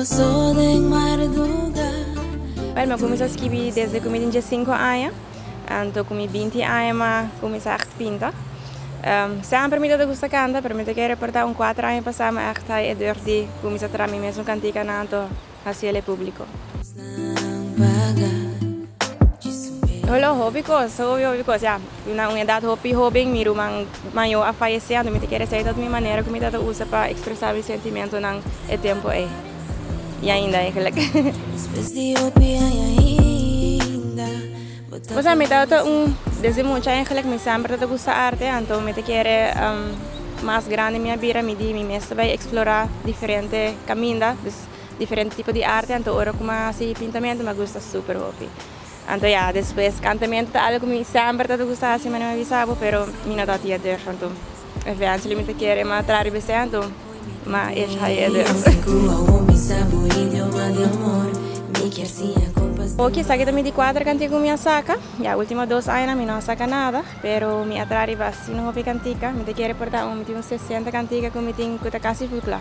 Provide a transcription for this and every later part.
Well, mi a cuminsa skibi desde cu mi tin diescinco aña, anto cu mi binti aña mi a cuminsa echt pinta. Semper mi tabata gusta canta, pero mi ta kere por ta un cuater aña pasa mi a echt haya e durf di cuminsa traha mi mesun canticanan anto haciel e publico. Holo hopi cos, hopi hopi cos, ya. Na un edad hopi hoben mi ruman mayor a fayece, anto mi ta kere esey ta mi manera cu mi tabata usa pa expresa mi sentimentonan e tempo ey. Y ainda eigenlijk. Osea mi tabata un, desde mucha eigenlijk mi semper tabata gusta arte, anto mi ta kere mas grandi mi a bira mi di mi mes ta bay explora diferente caminda, dus diferente tipo di arte, anto ora cu mi a haci pintamento mi a gusta super hopi. Anto ya, despues cantamento ta algo cu mi semper tabata gusta haci manera mi a bisa bo, pero mi no tabata tin e durf, anto eventually mi ta kere mi a traha riba esey anto mi a echa haya e durf. Oki, esaki ta mi di cuater cantica cu mi a saca, ya ultimo dos añanan mi no a saca nada, pero mi a traha riba asina hopi cantica, mi ta kere por ta un mi tin un sesenta cantica cu mi tin cu ta casi full cla.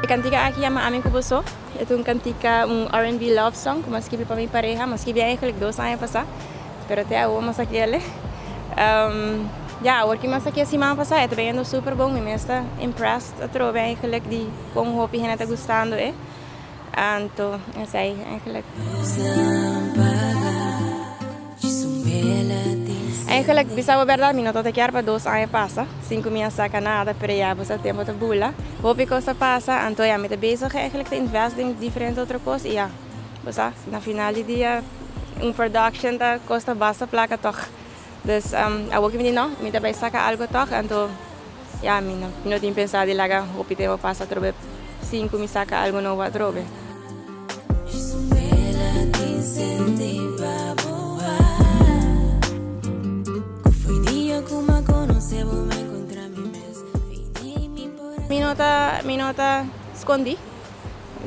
E kantika aki yama Ami Ku Boso. E ta un kantika, un R&B love song ku mi a skibi pa mi pareha. Mi a skibi eigenlijk dos aña pasá, pero te awo mi a saki'el. Ya, awor ki mi a saki'e siman pasá e ta bayendo super bon. Mi mes ta impressed atrobe eigenlijk di kon hopi hende ta gustando e. Anto esei eigenlijk. Eigenlijk bisa bo berdad mi no ta kier pa dos aña pasa sin cu mi a saca nada pero ya bo sa tempo ta bula hopi cos ta pasa anto ya mi ta bezig eigenlijk ta invest den diferente otro cos y ya bo sa na final di dia un production ta costa basta placa toch dus awor cu mi di no mi ta bay saca algo toch anto ya mi no tin pensa di laga hopi tempo pasa atrobe sin cu mi saca algo nobo atrobe. Mi no ta mi no ta scondi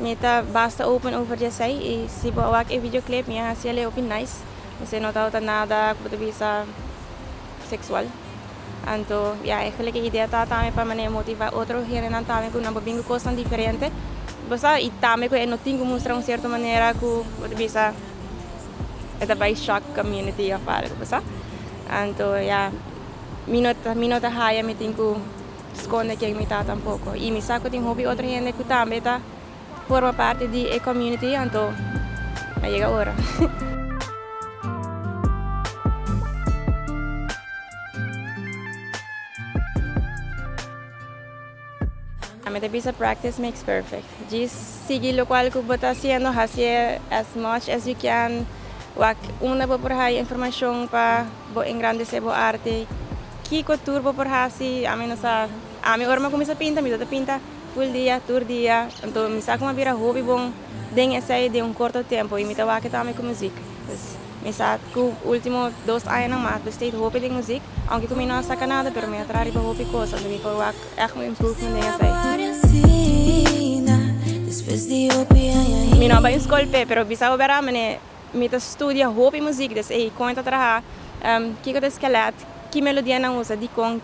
mi ta basta open over di esey y si bo a wak e videoclip mi a haci aley hopi nice esey no tabata nada cu bo ta bisa sexual anto ya eigenlijk e idea ta tambe pa manera motiva otro hendenan tambe cu nan por bin cu cosnan diferente bo sa y tambe cu e no tin cu mustra un cierto manera cu bo ta bisa e ta bay shock community of algo bo sa anto ya mi no ta mi no ta haya mi tin cu sconde ken mi ta tampoco y mi sa cu tin hopi otro hende cu tambe ta forma parti di e community anto a yega ora. Mi ta bisa practice makes perfect. Djis sigui locual cu bo ta haciendo, haci'e as much as you can. Wak unda bo por haya informacion pa bo engrandece bo arte. Kico tur bo por haci, ami no sa. Ami ora mi a cuminsa pinta, mi ta pinta full dia, tur dia. Anto mi sa cu mi a bira hopi bon den esey den un corto tempo y mi ta wak tambe cu muziek. Dus mi sa cu ultimo dos añanan mi a besteed hopi den muziek, aunke cu mi no a saca nada pero mi a traha riba hopi cos, anto mi por wak echt un improvement den esey. Mi no a bay un scol p'e, pero bisa bo bera mane mi ta studia hopi muziek, dus ey con e ta traha, kico ta e skelet, ki melodia nan usa, dicon.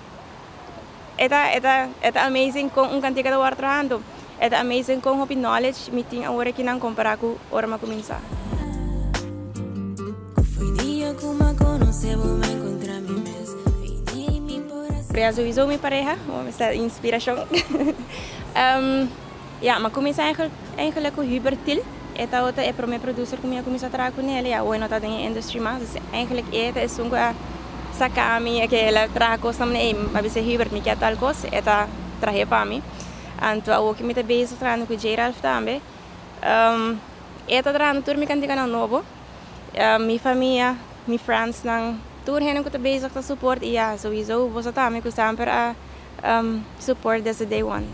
E ta e ta e ta amazing kon un kantika ta wòrdu trahando. E ta amazing kon hopi knowledge mi tin awor aki nan kompará ku ora mi a kuminsá. Brea souiso mi pareha, mi sa inspirashon. Ya, mi a kuminsá eigenlijk ku Hubert Thiel. E tabata e promé producer ku mi a kuminsá traha kuné. Ya, awor e no ta den e industry mas. Dus eigenlijk e ta esun ku a saka mi, ke el a traha kosnan manera ey. Mi a bisa Hubert mi ke tal kos, e ta trah'é pa mi. Anto awor ku mi ta bezig trahando ku J. Ralph tambe, e ta trahando tur mi kantikanan nobo. Mi famia, mi friendsnan, tur hende ku ta bezig ta support i ya, souiso boso tambe ku semper a support desde day one.